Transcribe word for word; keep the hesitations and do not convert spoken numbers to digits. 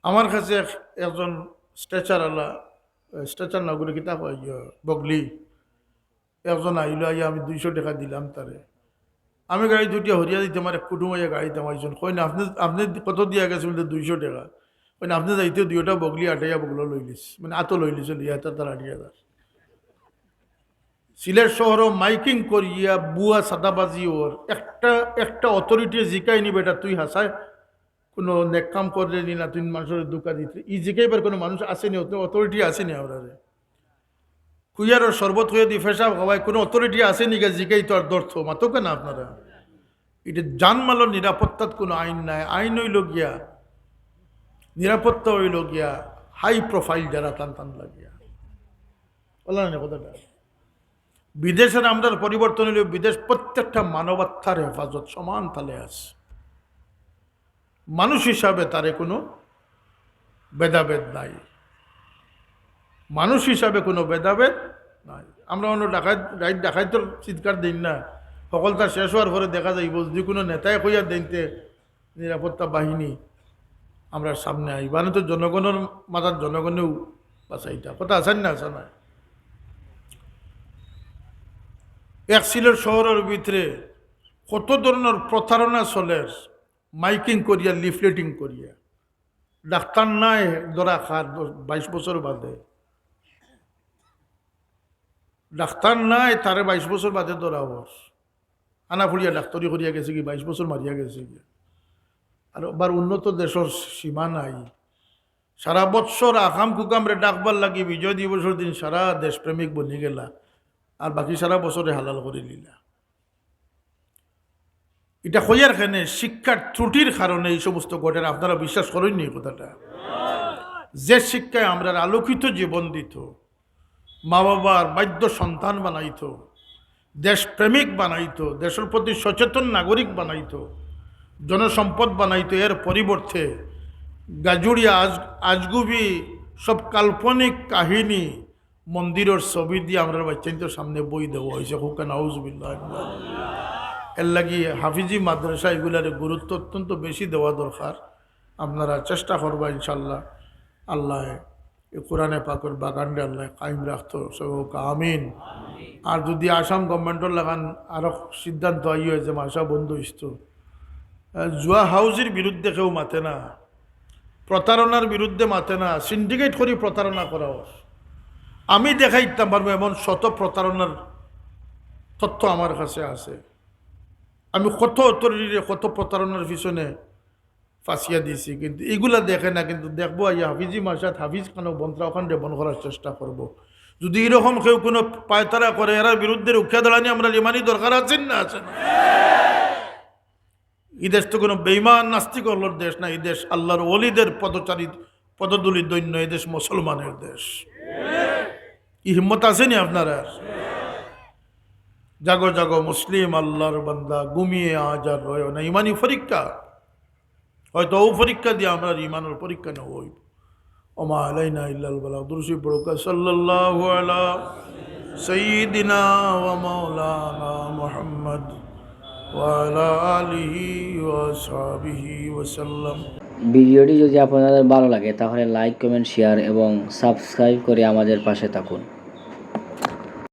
আমার কাছে এক, একজন স্ট্রেচার আলা, স্ট্রেচার না করে কিতা কয়, ইয়ে, বগলি, একজন আইলো, আইয়া আমি দুইশো টেকা দিলাম তারে। আমি গাড়িত উঠিয়া হরিয়া দিতে আমার এক কুটুম আইয়া গাড়িত আমার একজন কইন, "আপনে, আপনে কত দিয়া গেছে?" বলতে, "দুইশো টেকা।" কইন, "আপনে যাইতে দুইটা বগলি আটাইয়া বগলো লইলিস, মানে আতো লইলিস, লইয়া তার, তার আট হাজার।" সিলেট শহরো মাইকিং করিয়া বুয়া সাদাবাজি ওর একটা, একটা অথরিটি জিকাইনি, "বেটা, তুই হাসায় কোনো নেক কাম করলে নি না, তুই মানুষের ধোঁকা দিতে।" ই জিকাইবার কোনো মানুষ আসেনি, অত-, অথরিটি আসেনি আমরারে। কুইয়ারর শরবত খুইয়া দি পেশাব খাওয়ায়, কোনো অথরিটি আসেনি গা জিকাই তো আর দর্থ, মাতো কেন আপনারা? এটা জানমালর নিরাপত্তাত কোনো আইন নাই। আইন হইল গিয়া, নিরাপত্তা হইল গিয়া হাই প্রোফাইল যারা তান তান লাগিয়া। বললেন না কথাটা? বিদেশের আমরার পরিবর্তন হইল, বিদেশ প্রত্যেকটা মানবাত্মার হেফাজত সমান তালে আছে। মানুষ হিসাবে তারে কোনো ভেদাভেদ নাই, মানুষ হিসাবে কোনো ভেদাভেদ নাই। আমরা অন্য ডাকাত, রাইত ডাকাইতর চিৎকার দিন না, সকলতা শেষ হওয়ার পরে দেখা যাইব, যদি কোনো নেতায় কইয়া দেনতে নিরাপত্তা বাহিনী আমরা সামনে আইবা, না তো জনগণের মাথার জনগণেও বাঁচাইতা। কথা আছে না, আছে না? এক সিলেট শহরের ভিতরে কত ধরনের প্রতারণা চলের, মাইকিং করিয়া, লিফলেটিং করিয়া। ডাক্তার নাই ধরা খার দশ, বাইশ বছর বাদে। ডাক্তার নাই, তারে বাইশ বছর বাদে ধরা অর। আনা ফুড়িয়া ডাক্তারি করিয়া গেছে কি, বাইশ বছর মারিয়া গেছে কি। আর আবার উন্নত দেশর সীমা নাই। সারা বৎসর আকাম কুকামরে ডাকবার লাগি বিজয় দিবসর দিন সারা দেশপ্রেমিক বনি গেলা, আর বাকি সারা বছরে হালাল করি নিলা। এটা কইয়ার কেনে শিক্ষার ত্রুটির কারণে এই সমস্ত ঘটের। আপনারা বিশ্বাস করেননি এই কথাটা? যে শিক্ষায় আমরার আলোকিত জীবন দিত, মা বাবার বাধ্য সন্তান বানাইত, দেশপ্রেমিক বানাইত, দেশের প্রতি সচেতন নাগরিক বানাইত, জনসম্পদ বানাইত, এর পরিবর্তে গাজুড়িয়া আজ-, আজগুবি সব কাল্পনিক কাহিনী, মন্দিরর ছবি দিয়া আমরার বাচ্চাইন্তর সামনে বই দেওয়া হইছে। কউক্কা নাউজুবিল্লাহ। এর লাগি হাফিজি মাদ্রাসা এগুলারে গুরুত্ব অত্যন্ত বেশি দেওয়া দরকার। আপনারা চেষ্টা করবা ইনশাআল্লাহ, আল্লাহ এই কোরআনে পাকর বাগানরে আল্লাহ কায়েম রাখতো, সবাই কউক্কা আমিন। আর যদি আসাম গভর্নমেন্টর লাখান আরো সিদ্ধান্ত আই হয় যে মাসা বন্ধ হইতো, আহ, জুয়া হাউজির বিরুদ্ধে কেউ মাতে না, প্রতারণার বিরুদ্ধে মাতে না, সিন্ডিকেট করি প্রতারণা করা অর। আমি দেখাইতাম পারবো এমন শত প্রতারণার তথ্য আমার কাছে আছে। আমি কত অথরিটিরে কত প্রতারণার পিছনে ফাঁসিয়া দিছি, কিন্তু এগুলা দেখে না। কিন্তু দেখবো আইয়া হাফিজি মাসাত হাফিজ খানো বন্ত্রা ওখান রেবন করার চেষ্টা করবো। যদি এরকম কেউ কোনো পায়তারা করে, এরার বিরুদ্ধে রুখিয়া দাঁড়ানি আমরার ইমানি দরকার আছে না, আছে না? এই দেশ তো কোনো বেইমান নাস্তিক অকলর দেশ না, এই দেশ আল্লাহর ওলিদের পদচারী, পদধূলি ধন্য, এই দেশ মুসলমানের দেশ। এই হিম্মত আছেনি আপনারার? জাগো জাগো মুসলিম আল্লাহর বান্দা, ঘুমিয়ে আজ আর রয়ো না, ইমানি পরীক্ষা। হয়তো ও পরীক্ষা দিয়া আমরার ইমানর পরীক্ষা নেওয়া হইব। ওমা আলাইনা ইল্লাল বালাগ। দুরুদ শরীফ পড়ুক্কা, সাল্লাল্লাহু আলা সাইয়্যিদিনা ওয়া মাওলানা মুহাম্মদ ওয়া আলা আলিহি ওয়া আসহাবিহি ওয়া সাল্লাম। ভিডিওটি যদি আপনাদের ভালো লাগে তাহলে লাইক, কমেন্ট, শেয়ার এবং সাবস্ক্রাইব করে আমাদের পাশে থাকুন।